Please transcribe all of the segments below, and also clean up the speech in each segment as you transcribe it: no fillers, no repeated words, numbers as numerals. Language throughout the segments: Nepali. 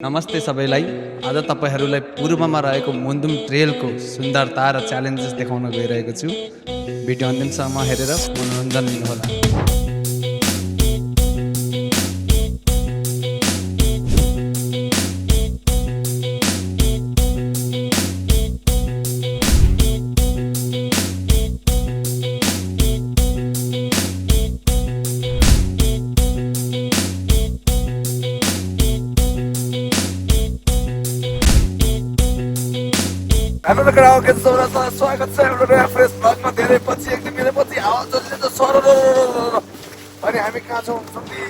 नमस्ते सबैलाई। आज तपाईहरूलाई पूर्वमा रहेको मुन्दुम ट्रेलको सुन्दरता र च्यालेन्जेस देखाउन गइरहेको छु। भिडियो अन्तिमसम्म हेरेर मनोरञ्जन लिनुहोला। हाम्रो क्रम के स्वागत छ हाम्रो नयाँ फ्रेस ब्लगमा। धेरै पछि एक दिन पछि आवाज जसले सरो अनि हामी कहाँ छौँ सम्झी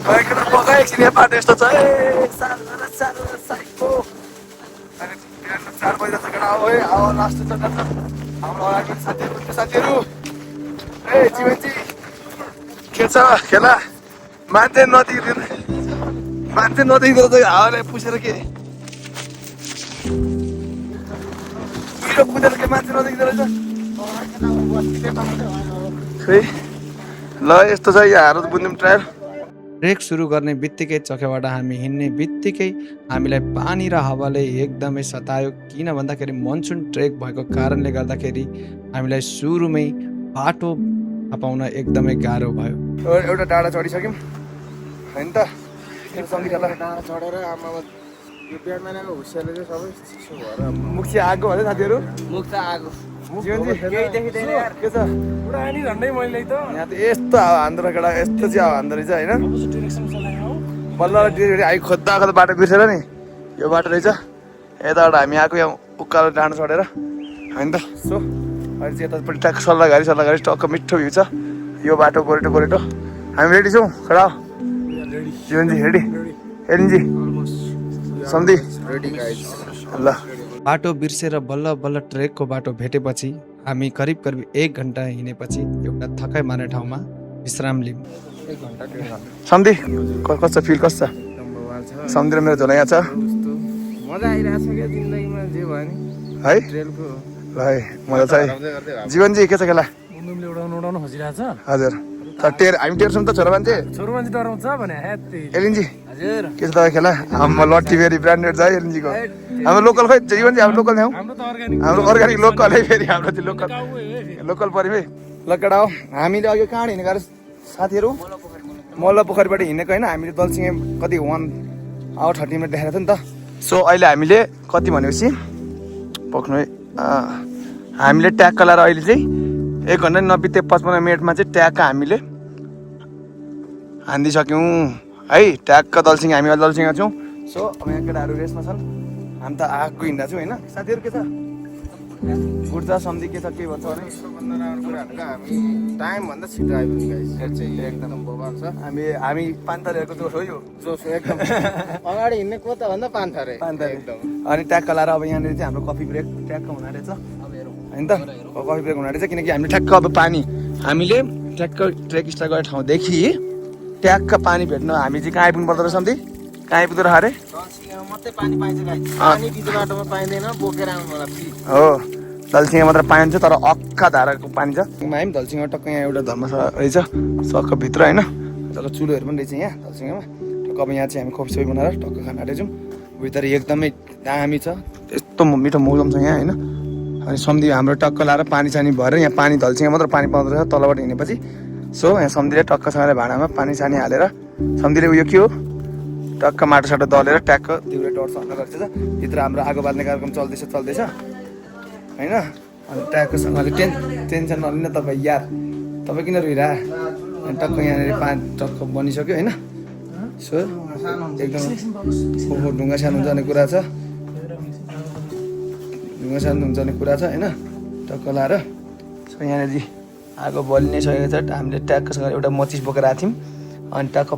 गएको बगाए कि नेपाल यस्तो छ साइको अनि बिहान 4 बजे जस्तो केटा हो है आवाज लास्ट चक्का छ हाम्रो अगाडि साथीहरू ए जीवनजी के छ खेला मान्छे नदेखिँदो चाहिँ हावाले पुसेर के कुदेर के मान्छे नदेखिँदो रहेछ खै ल यस्तो छ यहाँ बुन्दिम ट्रायल। ट्रेक सुरु गर्ने बित्तिकै चोकबाट हामी हिँड्ने बित्तिकै हामीलाई पानी र हावाले एकदमै सतायो। किन भन्दाखेरि मनसुन ट्रेक भएको कारणले गर्दाखेरि हामीलाई सुरुमै बाटो पाउन एकदमै गाह्रो भयो। एउटा डाँडा चढिसक्यौँ होइन त सङ्गीतलाई डाँडा चढेर आमा यो बिहान महिनाको हुसियाले चाहिँ सबै चिसो भएर मुख चाहिँ आगो भने साथीहरू मुख त आगो केही देखिँदैन यार के छ पुरा नि झन्डै मैले त यहाँ त यस्तो हावा हान्दो रहेछ केटा यस्तो चाहिँ हावा हान्दो रहेछ होइन बल्ल आई खोज्दा बाटो बिर्सेर नि यो बाटो रहेछ यताबाट हामी आएको यहाँ उकालो डाँडा चढेर होइन त सो अहिले चाहिँ यतापट्टि ट्याक सल्लाह टक्क मिठो भ्यू छ यो बाटो गोरेटो हामी रेडी छौँ खडा जीवनजी रेडी एलिनजी सम्झी रेडी गाइस ल बाटो बिर्सेर बल्ल ट्रेकको बाटो भेटेपछि हामी करिब 1 घन्टा हिँडेपछि एउटा थकाइ मार्ने ठाउँमा विश्राम लियौँ। 1 घन्टा 1.5 घन्टा सम्झी कस्तो फिल कस्तो छ सम्झी र मेरो झोला यहाँ छ मजा आइरहेछ के जिन्दगीमा जे भयो नि है ट्रेलको ल है मजा छ है जीवनजी के छ खेला मुन्दुमले उडाउन खोजिरहेछ हजुर हामी टेर्छौँ त छोरा मान्छे डराउँछ भने एलिनजी हजुर के छ तपाईँ खेला हाम्रो लट्ठी फेरि ब्रान्डेड छ है एलिनजीको हाम्रो लोकल खै जीवनजी हाम्रो लोकल ल्याउँ हाम्रो अर्ग्यानिक लोकल है फेरि हाम्रो चाहिँ लोकल पऱ्यो है ल केटा हो हामीले अघि कहाँ हिँडेको अरे साथीहरू मल्ल पोखरीबाट हिँडेको होइन हामीले दलसिङे कति 1 आवर 30 मिनट देखाएको थियो नि त। सो अहिले हामीले कति भनेपछि पोख्नु हामीले ट्याक्क लाएर अहिले चाहिँ 1 घन्टा 90-55 मिनटमा चाहिँ ट्याक्क हामीले हानिदिइसक्यौँ है। ट्याक्क दलसिङ हामी अहिले दलसिङमा छौँ। सो अब यहाँ केटाहरू रेसमा छन् हामी त आगो हिँड्दा छौँ होइन साथीहरू के छ बुढ्दा सम्झी के छ के भन्छ भने सबभन्दा राम्रो कुरा भनेको हामी टाइमभन्दा छिटो आइपुग्यौँ गाइस चाहिँ एकदम बबाल छ हामी पान्थारेहरूको जोस हो यो जोस एकदम अगाडि हिँड्ने को त भन्दा पान्थारे एकदम अनि ट्याक्क लाएर अब यहाँनिर चाहिँ हाम्रो कफी ब्रेक ट्याक्क हुन रहेछ होइन त कफी ब्रेक हुन रहेछ किनकि हामीले ठ्याक्क अब पानी हामीले ट्याक्क ट्रेक स्टार्ट गरेको ठाउँदेखि ट्याक्क पानी भेट्न हामी चाहिँ कहाँ आइपुग्नु पर्दो रहेछ सम्झी कहाँ आइपुग्दो रहेछ अरे मात्रै पानी पाइन्छ पानी बिचको बाटोमा पाइँदैन बोकेर आउनु होला हो दलसिङमा मात्र पाइन्छ तर अक्खा धाराको पानी छ हामी दलसिङमा टक्क यहाँ एउटा धर्मशाला रहेछ सक्क भित्र होइन तर चुलोहरू पनि रहेछ यहाँ दलसिङमा टक्क अब यहाँ चाहिँ हामी कफी सबै बनाएर टक्क खाना आँटेछौँ भित्र एकदमै दामी छ यस्तो मिठो मौसम छ यहाँ होइन अनि सम्झी हाम्रो टक्क लाएर पानी सानी भएर यहाँ पानी दलसिङमा मात्र पानी पाउँदो रहेछ तलबाट हिँडेपछि। सो यहाँ सम्झीले टक्कसँगले भाँडामा पानी सानी हालेर सम्झीले उयो के हो टक्क माटो दलेर ट्याक्क दिउरे टर्च हाल्न गर्छ भित्र हाम्रो आगो बाल्ने कार्यक्रम चल्दैछ होइन अनि ट्याक्कसँगले टेन्सन नलिन तपाईँ यार तपाईँ किन रोइरह अनि टक्क यहाँनिर पानी टक्क बनिसक्यो होइन। सो एकदम ढुङ्गा सानो हुन्छ भन्ने कुरा छ होइन टक्क लाएर सो यहाँनिर आगो बलिनै सकेको छ हामीले ट्याक्कसँग एउटा मचिस बोकेर आएको थियौँ अनि ट्याक्क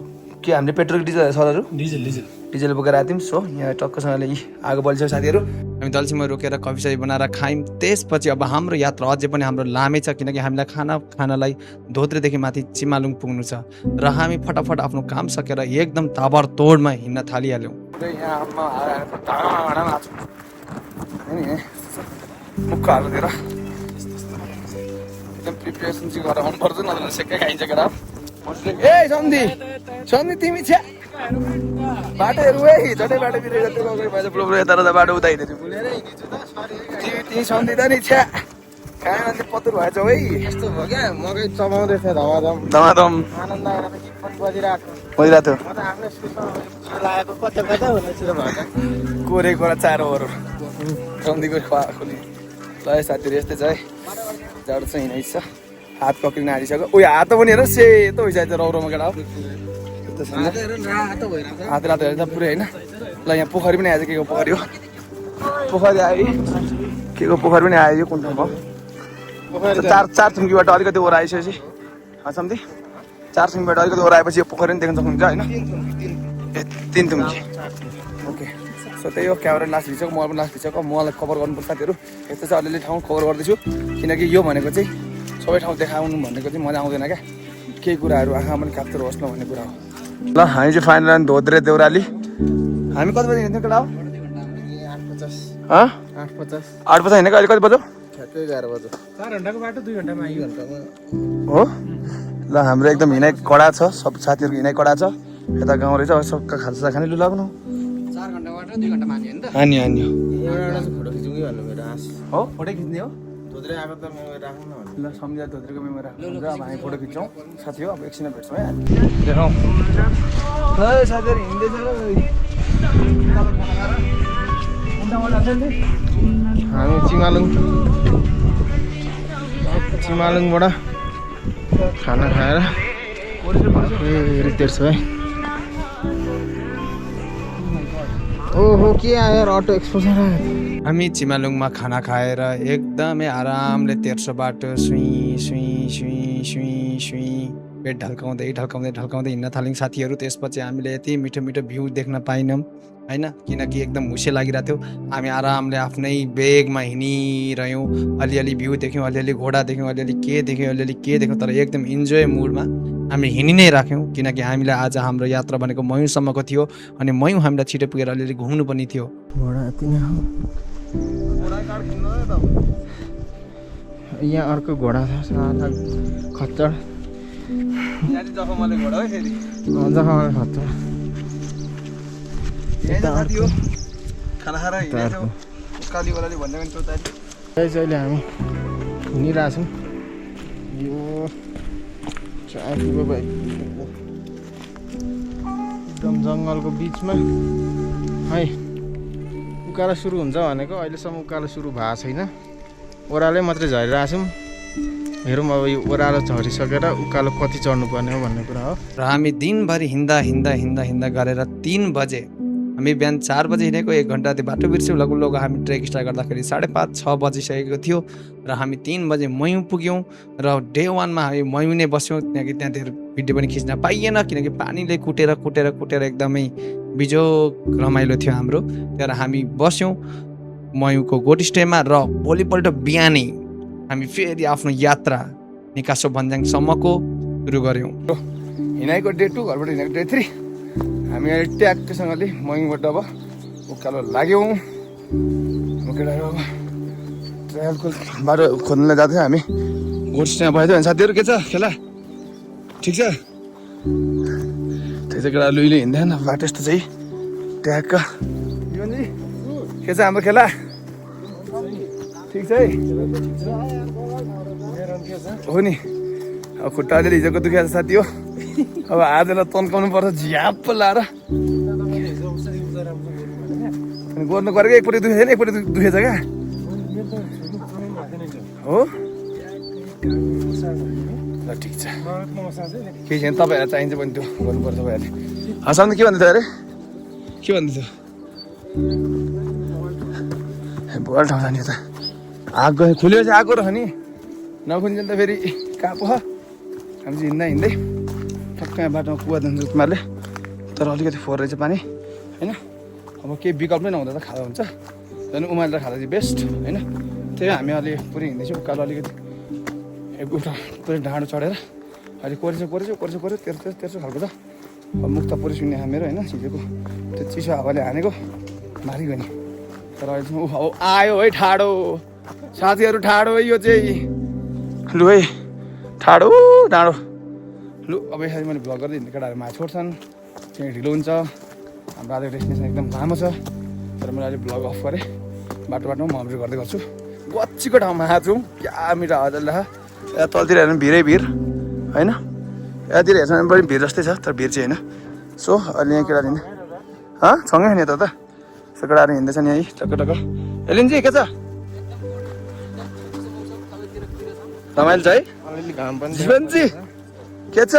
के हामीले पेट्रोल डिजल सरहरू डिजल बोकेर आएको थियौँ। सो यहाँ टक्कसँगले आगो बलिसक्यो साथीहरू हामी दलसिङमा रोकेर कफी सफी बनाएर खायौँ। त्यसपछि अब हाम्रो यात्रा अझै पनि हाम्रो लामै छ किनकि हामीलाई खानालाई धोत्रेदेखि माथि चिमालुङ पुग्नु छ र हामी फटाफट आफ्नो काम सकेर एकदम ताबडतोडमा हिँड्न थालिहाल्यौँ। एकदम प्रिपरेसन चाहिँ गरेर आउनुपर्छ नत्र सेक्कै खाइन्छ केटा ए सम्झी तिमी छ बाटो हेरौँ है झट्टै बाटो बिरेको त्यो गएको ब्लो यता र बाटो उता हिँडेछु तिमी सम्झिँदा नि छ्या कहाँ मान्छे पत्रुर भएछ है यस्तो भयो क्या मकै चबाउँदै थियो धमाधम धमाधम आनन्द आएर गीत पनि बजिरहेको बजिरहेको म त आफ्नै सुसमा लागेको कता कता हुने छिटो भयो क्या कोरेको र चारोहरू चन्दीको खोली ल साथीहरू यस्तै छ है जाडो चाहिँ हिँडाइ छ हात पक्रिन आँटिसक्यो उयो हात पनि हेर सेतो भइसकेको छ रौरोमा केटा हो रातो भइरहेको छ हात रातो हेर्दा पुरै होइन ल यहाँ पोखरी पनि आएछ के को पोखरी हो पोखरी आयो के को पोखरी पनि आयो कुन ठाउँमा चार थुम्कीबाट अलिकति ओर आइसकेपछि सम्झि 4 थुम्कीबाट अलिकति ओर आएपछि यो पोखरी पनि देख्न सक्नुहुन्छ होइन ए 3 थुम्की ओके सो त्यही हो क्यामेरा लास्ट भिडियोको म पनि लास्ट भिडियोको मलाई कभर गर्नुपर्छ साथीहरू यस्तो चाहिँ अलिअलि ठाउँ कभर गर्दैछु किनकि यो भनेको चाहिँ सबै ठाउँ देखाउनु भनेको चाहिँ मजा आउँदैन क्या केही कुराहरू आँखा पनि क्याप्चर होस् न भन्ने कुरा हो ल हामी चाहिँ फाइनल धोद्रे देउराली हामी कति बजी हिँड्थ्यौँ केटा हो 8:50 8 बजी हिँडेको अहिले कति बज्यो ठ्याक्कै 11 बज्यो 4 घन्टाको बाटो 2 घन्टामा आइयो हो ल हाम्रो एकदम हिँडाइ कडा छ सब साथीहरूको हिँडाइ कडा छ यता गाउँ रहेछ सबका खाजा खाने लु लाग्नु 4 घन्टाको बाटो 2 घन्टामा आनियो नि त हान्यो हान्यो एउटा फोटो खिचौँ कि भन्नु मेरो आश हो फोटो खिच्ने हो धोद्रे आएको त म राख्नु न भन्नु ल सम्झिँदा धोत्रेको मेमोरी राख्नुहुन्छ अब हामी फोटो खिच्छौँ साथी हो अब एकछिनमा भेट्छौँ है देखाउँ ल साथीहरू हिँड्दैछ हामी चिमालुङबाट खाना खाएर फेरि तेर्छु है ओहो के आयो यार अटो एक्सपोजर आयो हामी चिमालुङमा खाना खाएर एकदमै आरामले तेर्सो बाटो सुई सुई सुई सुई सुई पेट ढल्काउँदै ढल्काउँदै ढल्काउँदै हिँड्न थाल्यौँ साथीहरू त्यसपछि हामीले यति मिठो मिठो भ्यू देख्न पाइनौँ होइन किनकि एकदम हुसे लागिरहेको थियो हामी आरामले आफ्नै बेगमा हिँडिरह्यौँ अलिअलि भ्यू देख्यौँ अलिअलि घोडा देख्यौँ अलिअलि के देख्यौँ तर एकदम इन्जोय मुडमा हामी हिँडि नै राख्यौँ किनकि हामीलाई आज हाम्रो यात्रा भनेको मयुसम्मको थियो अनि मयु हामीलाई छिटो पुगेर अलिअलि घुम्नु पनि थियो यहाँ अर्को घोडा छ सादा खच्चड जखमले घोडा है फेरि जखमले खच्चड खाना खाएर हिँडेको कालीवालाले भन्दै पनि त्यो अहिले हामी हिँडिरहेछौँ यो ट्राफिकको बाइक एकदम जङ्गलको बिचमा है उकालो सुरु हुन्छ भनेको अहिलेसम्म उकालो सुरु भएको छैन ओह्रालै मात्रै झरिरहेछौँ हेरौँ अब यो ओह्रालो झरिसकेर उकालो कति चढ्नुपर्ने हो भन्ने कुरा हो र हामी दिनभरि हिँड्दा गरेर 3 बजे हामी बिहान 4 बजे हिँडेको 1 घन्टा त्यो बाटो बिर्स्यौँ लगभग हामी ट्रेक स्टार्ट गर्दाखेरि 5:30-6 बजिसकेको थियो र हामी 3 बजे मयु पुग्यौँ र डे 1 मा हामी मयु नै बस्यौँ किनकि त्यहाँ धेरै भिडियो पनि खिच्न पाइएन किनकि पानीले कुटेर एकदमै बिजोग रमाइलो थियो हाम्रो त्यहाँबाट हामी बस्यौँ मयुको गोट स्टेमा र भोलिपल्ट बिहानै हामी फेरि आफ्नो यात्रा निकासो भन्ज्याङसम्मको सुरु गऱ्यौँ हिँडाइको डे 2 घरबाट हिँडेको डे 3 हामी अहिले ट्याक्कसँगले मयङबाट अब उकालो लाग्यौँ केटाहरू अब ट्रायलको बाटो खोज्नलाई जाँदै हामी गोट स्टेमा भयो भने साथीहरू के छ खेला ठिक छ त्यही चाहिँ केटा लुइले हिँड्दैन बाटो यस्तो चाहिँ ट्याक्क जीवनजी के छ हाम्रो खेला ठिक छ है हो नि अब खुट्टा अलिअलि हिजोको दुखेको छ साथी हो अब आजलाई तन्काउनु पर्छ झ्याप लाएर अनि गर्नु गरेको एकपट्टि दुखेको एकपट्टि दुखेछ क्या हो ल ठिक छ केही छैन तपाईँहरूलाई चाहिन्छ भने त्यो गर्नुपर्छ तपाईँहरूले हँसाउनु के भन्दैछ अरे के भन्दैछ बल ठाउँ जाने त आगो खुल्यो चाहिँ आगो रह नि नखुन्जेल त फेरि कहाँ पो हामी चाहिँ हिँड्दै ठक्क यहाँ बाटोमा कुवा जान्छ तिमीहरूले तर अलिकति फोहोर रहेछ पानी होइन अब केही विकल्प नै नहुँदा त खाँदा हुन्छ झन् उमालेर खाँदा चाहिँ बेस्ट होइन त्यही हामी अलि पुरै हिँड्दैछौँ उकालो अलिकति एउटा पुरै ढाँडो चढेर अहिले कोरेछ तेर्सो खालको छ अब मुख त पुरै सुन्ने मेरो होइन हिजोको त्यो चिसो हावाले हानेको मारिगयो नि तर अहिले चाहिँ आयो है ठाडो साथीहरू ठाडो है यो चाहिँ लु है ठाडो डाँडो लु अब यसरी मैले भ्लग गर्दै हिँड्ने केटाहरू माछा छोड्छन् त्यहाँ ढिलो हुन्छ। हाम्रो आज डेस्टिनेसन एकदम लामो छ, तर मैले अहिले भ्लग अफ गरेँ। बाटो बाटोमा म अपडेट गर्दै गर्छु। गच्चीको ठाउँमा आएको छौँ, क्या मिठो हावा चलिरहेको। यहाँ तलतिर हेर्नु भिरै भिड होइन, यहाँतिर हेर्छ भने पनि भिड जस्तै छ, तर भिड चाहिँ होइन। सो अहिले यहाँ केटाहरू हिँड्ने सँगै हिँड्ने त सो केटाहरू हिँड्दैछ नि है टक्क टक्क। एलिनजी के छ, रमाइलो छ है? अलिअलि घाम पनि जीवनजी के छ?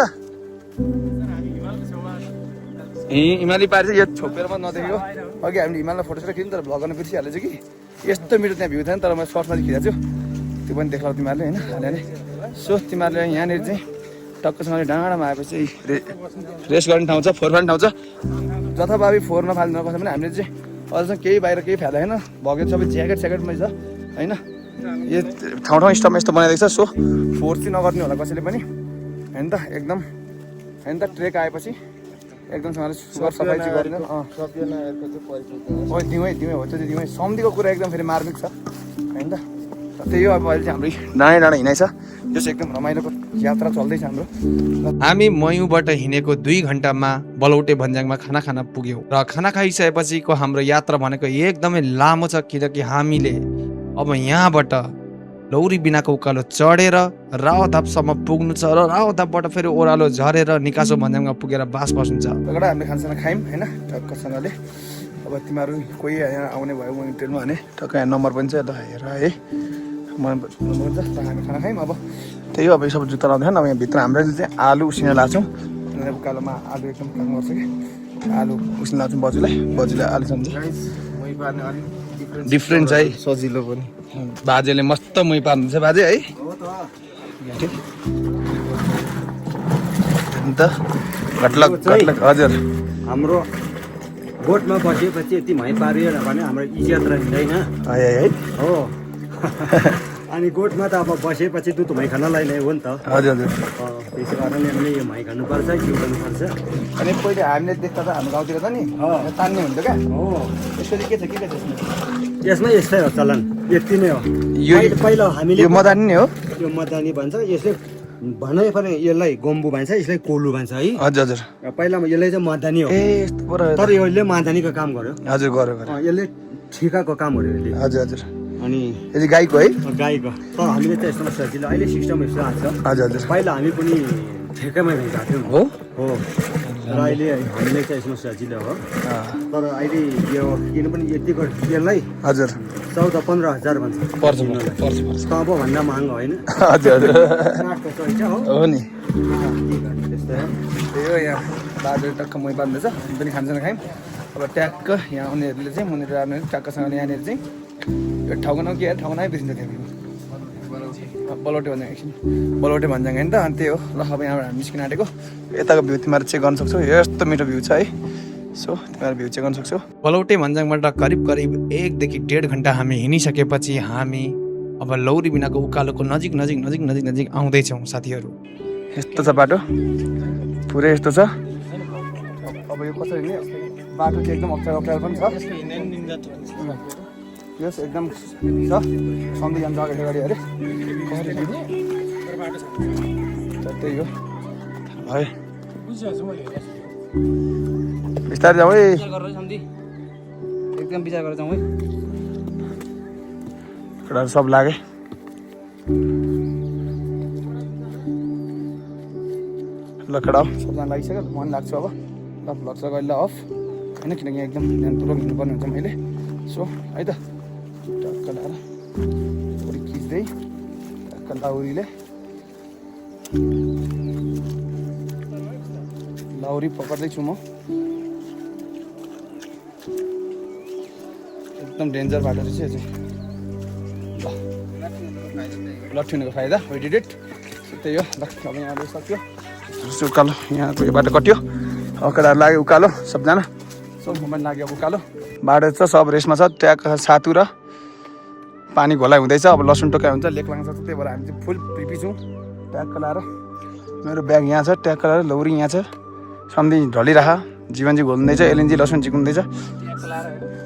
हिमाली पारि चाहिँ यो छोपेर म नदेखेको। अघि हामीले हिमालमा फोटो खिच्यौँ, तर भ्लग गर्न बिर्सिहालेछु कि यस्तो मिठो त्यहाँ भ्यू थियो नि, तर म सर्टमा चाहिँ खिचेको छु। त्यो पनि देखाउ तिमीहरूले होइन हाले नै। सो तिमीहरूले यहाँनिर चाहिँ टक्कसँगले डाँडामा आएपछि रेस्ट गर्ने ठाउँ छ, फोहोर फाल्ने ठाउँ छ। जथाभावी फोहोर नफाल्नु नपर्छ भने हामीले चाहिँ अझसम्म केही बाहिर केही फ्याल्दा होइन, भगेट सबै ज्याकेट स्याकेटमै छ होइन। यो ठाउँ ठाउँ स्टपमा यस्तो बनाइदिएको छ। सो फोहोर चाहिँ नगर्ने होला कसैले पनि होइन त, एकदम होइन त। ट्रेक आएपछि एकदमसँगले सफाइ चाहिँ गरेन। दिउँ हो, त्यो चाहिँ दिउँ सम्धिको कुरा एकदम फेरि मार्मिक छ होइन त। त्यही हो, अब अहिले चाहिँ हाम्रो डाँडै डाँडा हिँडाइ छ, यो चाहिँ एकदम रमाइलोको यात्रा चल्दैछ हाम्रो। हामी मयूबाट हिँडेको 2 घन्टामा बलौटे भन्ज्याङमा खाना खान पुग्यौँ र खाना खाइसकेपछिको हाम्रो यात्रा भनेको एकदमै लामो छ, किनकि हामीले अब यहाँबाट लौरी बिनाको उकालो चढेर रावधापसम्म पुग्नु छ र रावधापबाट फेरि ओह्रालो झरेर निकासो भन्ज्याङमा पुगेर बास बस्नु छ। एउटा हामीले खानासाना खायौँ होइन टक्कसँगले। अब तिमीहरू कोही यहाँ आउने भयो म ट्रेनमा भने टक्क यहाँ नम्बर पनि छ, ल हेर है नम्बर छ। र हामी खाना खायौँ। अब त्यही हो, अब यो सबै जुत्ता लाउँदैन। अब यहाँभित्र हामीले चाहिँ आलु उसिनेर लाग्छौँ, उकालोमा आलु एकदम काम गर्छ कि आलु उसिन लाग्छौँ बजुलाई आलु सम्झ डिफ्रेन्ट छ है, सजिलो पनि। बाजेले मस्त मै पार्नुहुन्छ बाजे है अन्त घटलक हजुर। हाम्रो बोटमा बसेपछि यति मै पारियो भने हाम्रो इज्जत रहँदैन है हो। अनि गोठमा त अब बसेपछि दुध मै खानलाई नै हो नि त। हजुर हजुर। त्यसै कारणले हामीले यो मै खानुपर्छ, के गर्नुपर्छ। अनि पहिले हामीले देख्दा त हाम्रो गाउँतिर त नि तान्ने हुन्थ्यो क्या हो। यसरी के छ के छ यसमा यस्तै हो चलन, यति नै हो। यो पहिला हामीले यो मदानी नै हो, यो मदानी भन्छ। यसले भनाइ पनि यसलाई गम्बु भन्छ, यसलाई कोलु भन्छ है। हजुर हजुर। पहिलामा यसलाई चाहिँ मदानी हो, ए तर यसले मदानीको काम गर्यो। हजुर गर्यो यसले ठिकाको काम गर्यो यसले। हजुर हजुर। अनि यसले गाईको है गाईको तर हामीले चाहिँ यस्तोमा सजिलो अहिले सिस्टम यस्तो आएको छ। हजुर हजुर। पहिला हामी पनि ठेकामै गएको थियौँ हो हो, र अहिले हामीले चाहिँ यसमा सजिलो हो। तर अहिले यो किन पनि यतिको यसलाई हजुर 14-15 हजार भन्छ पर्छ तबभन्दा महँगो होइन। हजुर हजुर काठको चाहिन्छ हो नि। त्यस्तै हो। त्यही हो, यहाँ बाजेले टक्क मै पार्दैछ, हामी पनि खानसाना खायौँ। अब ट्याक्क यहाँ उनीहरूले चाहिँ मुनिर आउने ट्याक्कसँगले यहाँनिर चाहिँ यो ठाउँको नाम के ठाउँको नामै बिर्सिन्छ थियो बलौटे भन्ज्याङ एकछिन बलौटे भन्ज्याङ होइन त। अनि त्यही हो ल। अब यहाँबाट हामी निस्किन आँटेको, यताको भ्यू तिमीहरू चेक गर्न सक्छौ, यस्तो मिठो भ्यू छ है। सो तिमीहरू भ्यू चेक गर्न सक्छौ। बलौटे भन्ज्याङबाट करिब 1 देखि 1.5 घन्टा हामी हिँडिसकेपछि हामी अब लौरी बिनाको उकालोको नजिक आउँदैछौँ साथीहरू। यस्तो छ बाटो, पुरै यस्तो छ। अब यो कसरी हिँड्ने, बाटो चाहिँ एकदम अप्ठ्यारो पनि छ। यस एकदम छ सन्धि जान्छ अगाडि अगाडि अरे त्यही हो है। बिस्तारै जाउँ है, एकदम विचार गरेर जाउँ है। केटाहरू सब लागे। ल केटा सबजना लागिसक्यो, मन लाग्छ अब। ल भ्लग छ अहिले अफ होइन, किनकि एकदम ध्यानपूर्वक हिँड्नुपर्ने हुन्छ मैले। सो है त टक्क लाएर लौरी खिच्दै टक्क लाउरीले लाउरी पक्र्दैछु म। एकदम डेन्जर बाटो रहेछ यो चाहिँ। ल लट्ठिनुको फाइदा वी डिड इट। त्यही हो ल। अब यहाँले सक्यो उकालो, यहाँको यो बाटो कट्यो। केटाहरू लाग्यो उकालो सबजना, सब मोबाइल लाग्यो उकालो। बाटो छ सब रेसमा छ, त्यहाँ सातु र पानी घोलाइ हुँदैछ। अब लसुन टोकाइ हुन्छ, लेक लाग्छ, त्यही भएर हामी चाहिँ फुल प्रिपी छौँ। ट्याक्क लाएर मेरो ब्याग यहाँ छ, ट्याक्क लाएर लौरी यहाँ छ, सम्धि ढलिरह, जीवनजी घोल्दैछ, एलिनजी लसुन चिकुन्दैछ,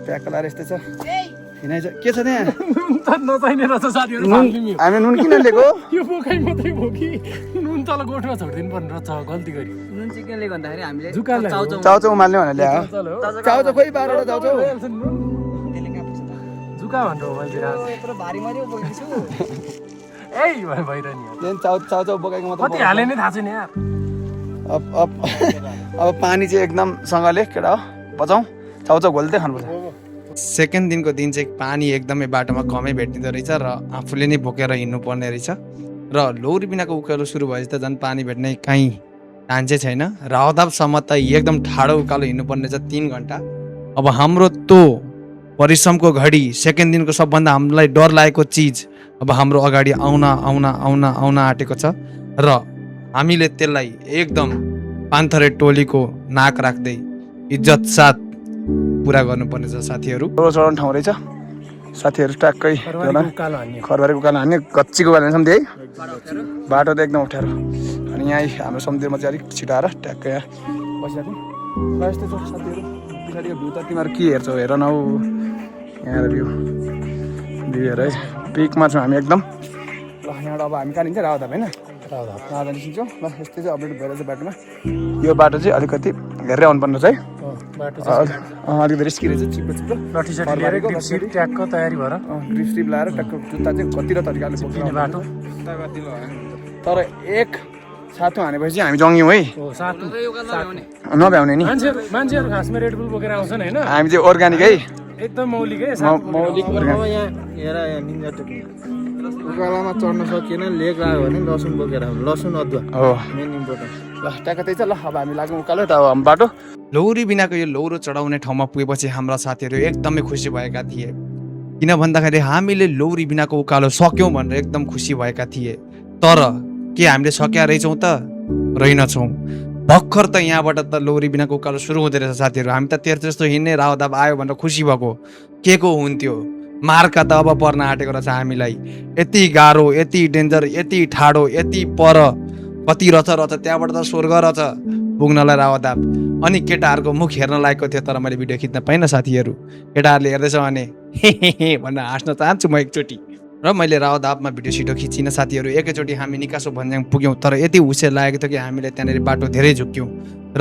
ट्याक्क लाएर यस्तै छ हिँडाइ छ। के छ त्यहाँ नचाहिने रहेछ साथीहरू। हामी नुन किन लिएको? यो बोकाइ मात्रै हो कि नुन त तल गोठमा छोडिदिनु पर्ने रहेछ गल्ती गरी नुन चिकनले गर्दाखेरि हामीले जुकाले चाउचाउ उमाल्ने भनेर ल्यायो चाउचाउ खोइ 12 वटा चाउचाउ जुका भनेर हो मैले यत्रो भारी मर्यो बोल्दैछु ए भइरहने देन चाउचाउ बोकेको मात्र कति हाले नै थाहा छैन यार अब पानी चाहिँ एकदम सँगले केटा हो बचाउँ चाउचाउ घोल्दै खानुपर्छ सेकेन्ड दिनको दिन चाहिँ पानी एकदमै बाटोमा कमै भेटिँदो रहेछ र आफूले नै बोकेर हिँड्नु पर्ने रहेछ र लौरी बिनाको उकालो सुरु भएपछि त झन् पानी भेट्ने कहीँ चान्सै छैन रावदाबसम्म त एकदम ठाडो उकालो हिँड्नुपर्ने छ 3 घन्टा अब हाम्रो त्यो परिश्रमको घडी सेकेन्ड दिनको सबभन्दा हामीलाई डर लागेको चिज अब हाम्रो अगाडि आउन आँटेको छ र हामीले त्यसलाई एकदम पान्थरे टोलीको नाक राख्दै इज्जत साथ पुरा गर्नुपर्ने छ साथीहरू चढाउने ठाउँ रहेछ साथीहरू ट्याक्कै खरबारीको उकालो हान्ने गच्चीको उकालो हान्ने है बाटो त एकदम अप्ठ्यारो अनि यहाँ हाम्रो समुद्रमा चाहिँ अलिक छिटो आएर ट्याक्कै यहाँ बसिरहेको ल यस्तै छ साथीहरू पछाडिको भ्यू त तिमीहरू के हेर्छौ हेर न हौ यहाँ भ्यू हेर है पिकमा छौँ हामी एकदम ल यहाँबाट अब हामी कहाँ लिन्छ रावदाब होइन रावदाब निस्किन्छौँ ल यस्तै चाहिँ अपडेट भइरहेछ बाटोमा यो बाटो चाहिँ अलिकति हेरेर आउनुपर्ने छ है अलिकति रिस्की रहेछ चिप्लो ट्यागको तयारी भएर ग्रिप स्ट्रिप लाएर ट्याक्क जुत्ता चाहिँ कतिवटा तरिकाले बोक्ने बाटो तर एक सातो हानेपछि हामी जङ्ग्यौँ है नभ्याउने नि मान्छेहरू खासमा रेड बुल बोकेर आउँछन् होइन हामी चाहिँ अर्ग्यानिक है एकदम मौलिक है मौलिक अब यहाँ हेर यहाँ निन्जा टेक्निक उकालोमा चढ्न सकिएन लेक लाग्यो भने लसुन बोकेर लसुन अदुवा हो मेन इम्पोर्टेन्ट ल ट्याक्क त्यही छ ल अब हामी लाग्यौँ उकालो त अब हाम्रो बाटो लौरी बिनाको यो लौरो चढाउने ठाउँमा पुगेपछि हाम्रा साथीहरू एकदमै खुसी भएका थिए किन भन्दाखेरि हामीले लौरी बिनाको उकालो सक्यौँ भनेर एकदम खुसी भएका थिए तर के हामीले सकेका रहेछौँ त रहेनछौँ भर्खर त यहाँबाट त लौरी बिनाको उकालो सुरु हुँदै रहेछ साथीहरू हामी त तेर् जस्तो हिँड्ने रावदाब आयो भनेर खुसी भएको के को हुन्थ्यो मार्का त अब पर्न आँटेको रहेछ हामीलाई यति गाह्रो यति डेन्जर यति ठाडो यति पर कति रथ त्यहाँबाट त स्वर्ग रहेछ पुग्नलाई रावदाब अनि केटाहरूको मुख हेर्न लागेको थियो तर मैले भिडियो खिच्न पाइनँ साथीहरू केटाहरूले हेर्दैछ भने हे भनेर हाँस्न चाहन्छु म एकचोटि र मैले रावदाबमा भिडियो सिडियो खिचिनँ साथीहरू एकैचोटि हामी निकासो भन्ज्याङ पुग्यौँ तर यति हुसे लागेको थियो कि हामीले त्यहाँनिर बाटो धेरै झुक्यौँ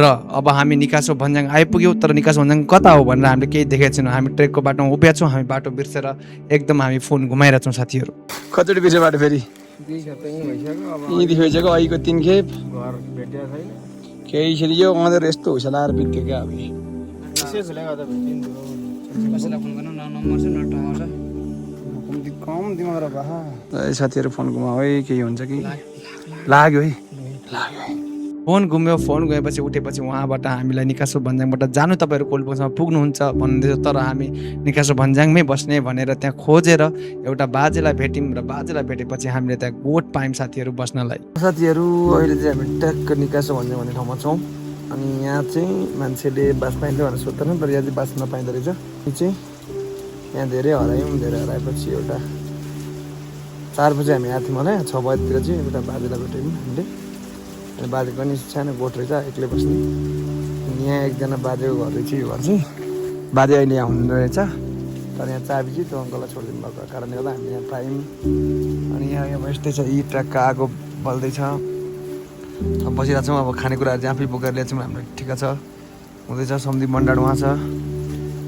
र अब हामी निकासो भन्ज्याङ आइपुग्यौँ तर निकासो भन्ज्याङ कता हो भनेर हामीले केही देखेको छैनौँ हामी ट्रेकको बाटोमा उभिया छौँ हामी बाटो बिर्सेर एकदम हामी फोन घुमाइरहेको छौँ साथीहरू कतिचोटि बिर्से बाटो फेरि 2 खेप त यहीँ भइसक्यो अब यहीँदेखि भइसक्यो अहिलेको 3 खेप घर भेटिएको छैन केही खेल यो अँधेर यस्तो हुस लाएर बित्यो क्या अब विशेषले गर्दा भेटिन्थ्यो कसैलाई फोन गर्नु न नम्बर छ न टावर छ कम दिमाग र बाहा साथीहरू फोन घुमाऊ है केही हुन्छ कि लाग्यो है फोन घुम्यो फोन गएपछि उठेपछि उहाँबाट हामीलाई निकासो भन्ज्याङबाट जानु तपाईँहरू कोल्पोसम्म पुग्नुहुन्छ भन्दैछ तर हामी निकासो भन्ज्याङमै बस्ने भनेर त्यहाँ खोजेर एउटा बाजेलाई भेट्यौँ र बाजेलाई भेटेपछि हामीले त्यहाँ गोठ पायौँ साथीहरू बस्नलाई साथीहरू अहिले चाहिँ हामी ट्याक्क निकासो भन्ज्याङ भन्ने ठाउँमा छौँ अनि यहाँ चाहिँ मान्छेले बास पाइन्छ भनेर सोध्दैन तर यहाँ चाहिँ बास नपाइँदो रहेछ यो चाहिँ यहाँ धेरै हराएपछि एउटा 4 बजी हामी आएको थियौँ होला 6 बजीतिर चाहिँ एउटा बाजेलाई भेट्यौँ हामीले अनि बाजेको पनि सानो गोठ रहेछ एक्लै बस्ने अनि यहाँ एकजना बाजेको घर रहेछ यो घर चाहिँ बाजे अहिले यहाँ हुनु रहेछ तर यहाँ चाबी चाहिँ त्यो अङ्कललाई छोडिदिनु भएको कारणले गर्दा हामी यहाँ पायौँ अनि यहाँ यस्तै छ यी ट्र्याकको आगो बल्दैछ अब बसिरहेको छौँ अब खानेकुराहरू चाहिँ आफै बोकेर ल्याएको छौँ हाम्रो ठिक छ हुँदैछ सन्धिप मन्डाड उहाँ छ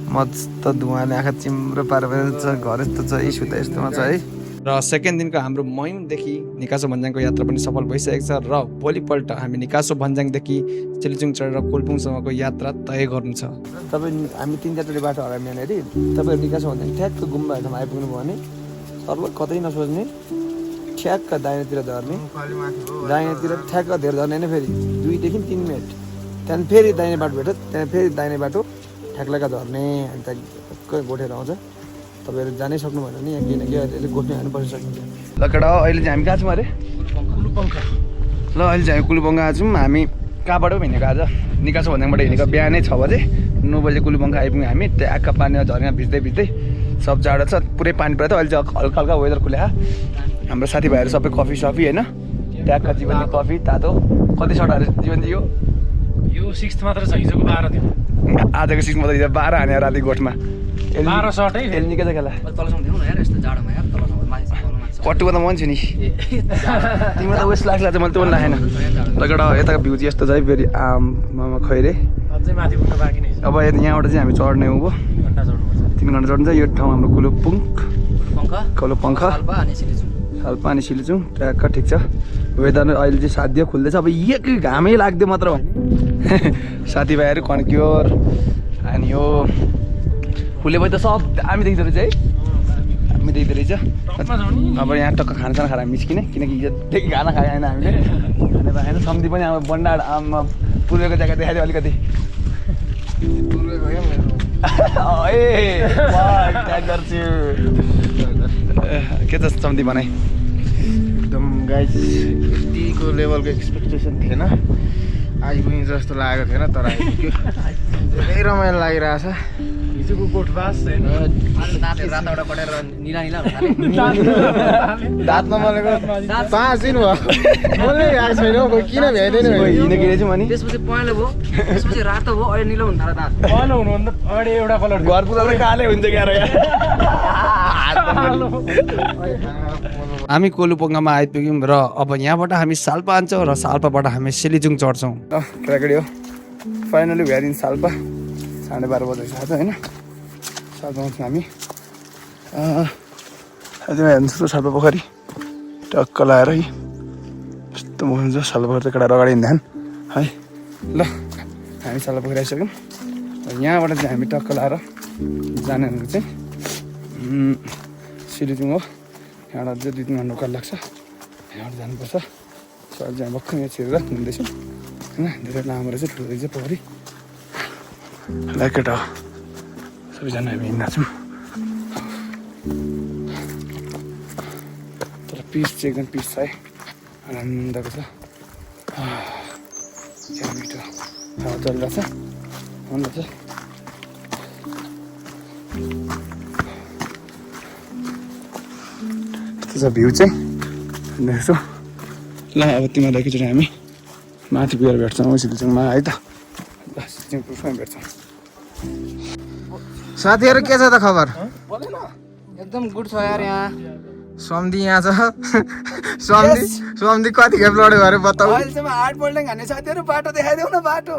मस्त धुवाले आँखा चिम्रो पारेर छ घर यस्तो छ यी सुता यस्तोमा छ है र सेकेन्ड दिनको हाम्रो मयुङदेखि निकासो भन्ज्याङको यात्रा पनि सफल भइसकेको छ र भोलिपल्ट हामी निकासो भन्ज्याङदेखि सिलिचुङ चढेर कोल्पुङसम्मको यात्रा तय गर्नु छ तपाईँ हामी 3-4चोटि बाटो हरायौँ यहाँनिर तपाईँहरू निकासो भन्ज्याङ ठ्याक्क गुम्बाहरू ठाउँमा आइपुग्नु भयो भने सर्व कतै नसोच्ने ठ्याक्क दाहिनेतिर झर्ने दाहिनेतिर ठ्याक्क धेरै झर्ने होइन फेरि 2 देखि 3 मिनट त्यहाँदेखि फेरि दाहिने बाटो भेट्यो त्यहाँदेखि फेरि दाहिने बाटो ठ्याक्लका झर्ने अनि त्यहाँ गोठेर आउँछ तपाईँहरू जानै सक्नु भएन नि यहाँ किनकि अहिले गोठ्ने हाल्नु पर्छ सकिन्छ ल केटा अहिले चाहिँ हामी कहाँ छौँ अरे कुलुपङ्खा ल अहिले चाहिँ हामी कुलुपङ्खा छौँ हामी कहाँबाट पो हिँडेको आज निकासो भन्ज्याङबाट हिँडेको बिहानै 6 बजे 9 बजे कुलुपङ्खा आइपुग्यौँ हामी ट्याक्क पानीमा झर्ने भिज्दै सब जाडो छ पुरै पानी परेको थियो अहिले चाहिँ हल्का हल्का वेदर खुल्या हाम्रो साथीभाइहरू सबै कफी सफी होइन ट्याक्क जीवनजी कफी तातो कति सटहरू जीवनजी यो 6th मात्र छ हिजोको 12 थियो आजको 6 मात्र हिजो 12 हाने राति गोठमा 12 सट है निकै छ खेला तलसम्म दिनु न यार यस्तो जाडोमा यार तलसम्म मान्छे कटुको त मन छु नि तिमीलाई त वेस्ट लाग्छ चाहिँ मैले त्यो पनि लागेन तर यताको भ्यू चाहिँ यस्तो छ है फेरि आमामा खैरे अझै माथि पुग्न बाँकी नै छ अब यहाँबाट चाहिँ हामी चढ्ने हो 3 घन्टा चढ्नुपर्छ 3 घन्टा चढ्न्छ यो ठाउँ हाम्रो कुलुपङ्ख अनि सिलिचुङ साल्पा अनि सिलिचुङ ट्र्याक्क ठिक छ वेदर अहिले चाहिँ साध्य खुल्दैछ अब एक घामै लाग्यो मात्र भने साथीभाइहरू कन्क्योर अनि यो फुले भए त सब दामी देख्दो रहेछ है दामी देख्दो रहेछ अब यहाँ टक्क खानासाना खाएर मिस्किने किनकि हिजोदेखि खाना खाएन हामीले खाने पाएन सम्झी पनि अब बन्डाड आमा पूर्वको जग्गा देखाइदियो अलिकति के छ सम्झी भनाइ एकदम गाइज यतिको लेभलको एक्सपेक्टेसन थिएन आइपुग्ने जस्तो लागेको थिएन तर आइपुग्यो धेरै रमाइलो लागिरहेछ हिजोको कोठबास हैन दाँतहरू रातबाट कटेर निला निला हुन थाल्यो दाँत नमलेको 5 दिन भयो बोल्नै भएको छैन हौ किन भ्याइदैन हिँडेको रहेछ अनि त्यसपछि पहेँलो भयो त्यसपछि रातो भयो अहिले निलो हुन थाल्यो दाँत पहेँलो हुनुभन्दा अगाडि एउटा कलर घर पुग्दा काले हुन्छ क्यारो हामी कोलुपोङ्गामा आइपुग्यौँ र अब यहाँबाट हामी साल्पा आन्छौँ र साल्पाबाट हामी सिलिचुङ चढ्छौँ केटाकेटी हो finally we are in Salpa 12:30 बजेको छ होइन साल्पामा छौँ हामी अझै हेर्नुहोस् त साल्पा पोखरी टक्क लगाएर है यस्तो मौसम छ साल्पा पोखरी केटाहरू अगाडि हिँड्दैन है ल हामी साल्पा पोखरी आइसक्यौँ यहाँबाट चाहिँ हामी टक्क लगाएर जाने भनेको चाहिँ सिलिचुङ हो यहाँबाट चाहिँ 2-3 घन्टा उकालो लाग्छ यहाँबाट जानुपर्छ सो अहिले चाहिँ भर्खर यहाँ छिरेर घुम्दैछौँ होइन धेरै लामो रहेछ ठुलो रहेछ पोखरी केटा हो सबैजना हामी हिँड्दा छौँ तर पिस चाहिँ एकदम पिस छ है आनन्दको छ त्यहाँ मिठो हावा चलिरहेछ आनन्द छ यस्तो छ भ्यू चाहिँ देख्छौ ल अब तिमीहरूलाई एकैचोटि हामी माथि पुगेर भेट्छौँ सिलिचुङमा है त ल सिलिचुङ पुगेर भेट्छौँ साथीहरू के छ त खबर एकदम गुड छ यार यहाँ सम्धी यहाँ छ सम्धी कति खेप लड्यो अरे बताऊ अहिलेसम्म 8 पल्ट खाने साथीहरू बाटो देखाइदेऊ न बाटो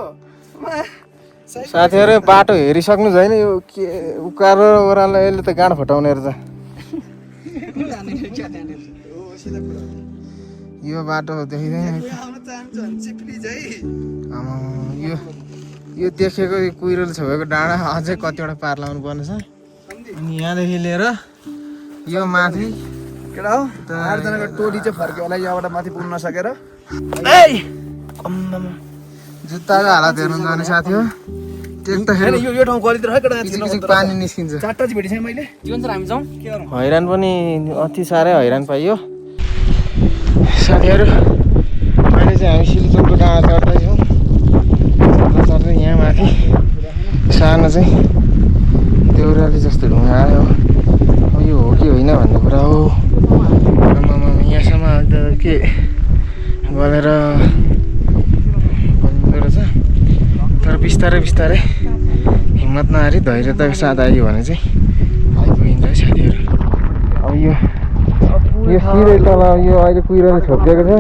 साथीहरू बाटो हेरिसक्नु छैन यो के उकालो ओह्रालो यसले त गाँड फटाउने रहेछ यो बाटो देखिँदैन यो देखेको कुहिरोले छोएको डाँडा अझै कतिवटा पार लाउनु पर्ने छ अनि यहाँदेखि लिएर यो माथि केटा हो 8 जनाको टोली चाहिँ फर्क्यो होला यहाँबाट माथि पुग्न नसकेर जुत्ताको हालत हेर्नु जाने साथी हो होइन यो ठाउँ गलिदिएर है केटा पानी निस्किन्छ 4टा चाहिँ भेटिसकेँ मैले जीवन सर हामी जाउँ के गरौँ हैरान पनि अति साह्रै हैरान पाइयो साथीहरू अहिले चाहिँ हामी सिलिचुङको डाँडा चढ्दैछौँ चढ्दै यहाँ माथि सानो चाहिँ देउराली जस्तो ढुङ्गा आयो अब यो हो कि होइन भन्ने कुरा हो यहाँसम्म त के गलेर भन्दो रहेछ तर बिस्तारै बिस्तारै हिम्मत नहारी धैर्यताको साथ आयो भने चाहिँ आइपुगिन्छ है साथीहरू अब यो सिधै तल यो अहिले कुहिरोले छोपिएको छ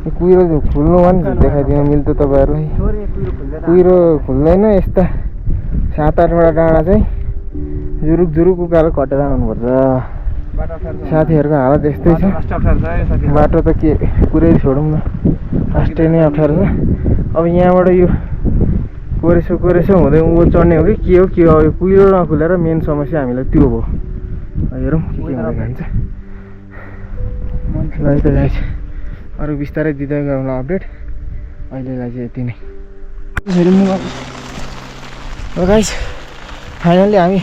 यो कुहिरो खुल्नु भने देखाइदिनु मिल्थ्यो तपाईँहरूलाई कुहिरो खुल्दैन यस्ता 7-8वटा डाँडा चाहिँ जुरुक जुरुक उकालो कटेर आउनुपर्छ साथीहरूको हालत यस्तै छ बाटो त के पुरै छोडौँ न फर्स्टै नै अप्ठ्यारो छ अब यहाँबाट यो कोरेसो हुँदै उँभो चढ्ने हो कि के हो यो कुहिरो नखुलेर मेन समस्या हामीलाई त्यो भयो हेरौँ के हुँदै जान्छ ल त गाइस अरू बिस्तारै दिँदै गरौँला अपडेट अहिलेलाई चाहिँ यति नै गाइस फाइनल्ली हामी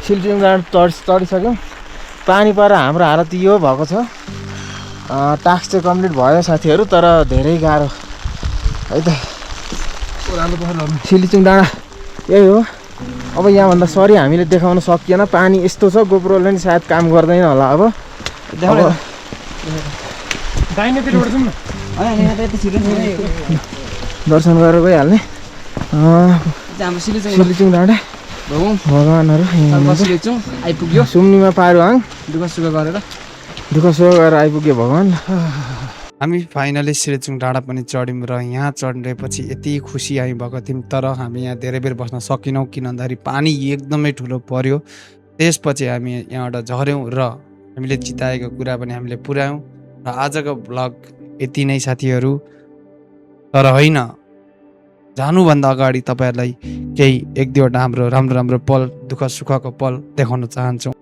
सिलिचुङ डाँडा चढिसक्यौँ पानी परेर हाम्रो हालत यो भएको छ टास्क चाहिँ कम्प्लिट भयो साथीहरू तर धेरै गाह्रो है त सिलिचुङ डाँडा यही हो अब यहाँभन्दा सरी हामीले देखाउन सकिएन पानी यस्तो छ गोप्रोले नि सायद काम गर्दैन होला अब दर्शन गरेर गइहाल्ने सिलिचुङ डाँडा भगवान्हरू आइपुग्यो सुम्निमा पारुहाङ दुःख सुख गरेर दुःख सुख गरेर आइपुग्यो भगवान्। हामी फाइनली श्रीचुङ डाँडा पनि चढ्यौँ र यहाँ चढेपछि यति खुसी हामी भएको थियौँ, तर हामी यहाँ धेरै बेर बस्न सकेनौँ किन भन्दाखेरि पानी एकदमै ठुलो पर्यो। त्यसपछि हामी यहाँबाट झऱ्यौँ र हामीले चिताएको कुरा पनि हामीले पुर्यायौँ। र आजको ब्लग यति नै साथीहरू, तर होइन जानुभन्दा अगाडि तपाईँहरूलाई केही 1-2वटा हाम्रो राम्रो राम्रो पल, दुःख सुखको पल देखाउन चाहन्छौँ।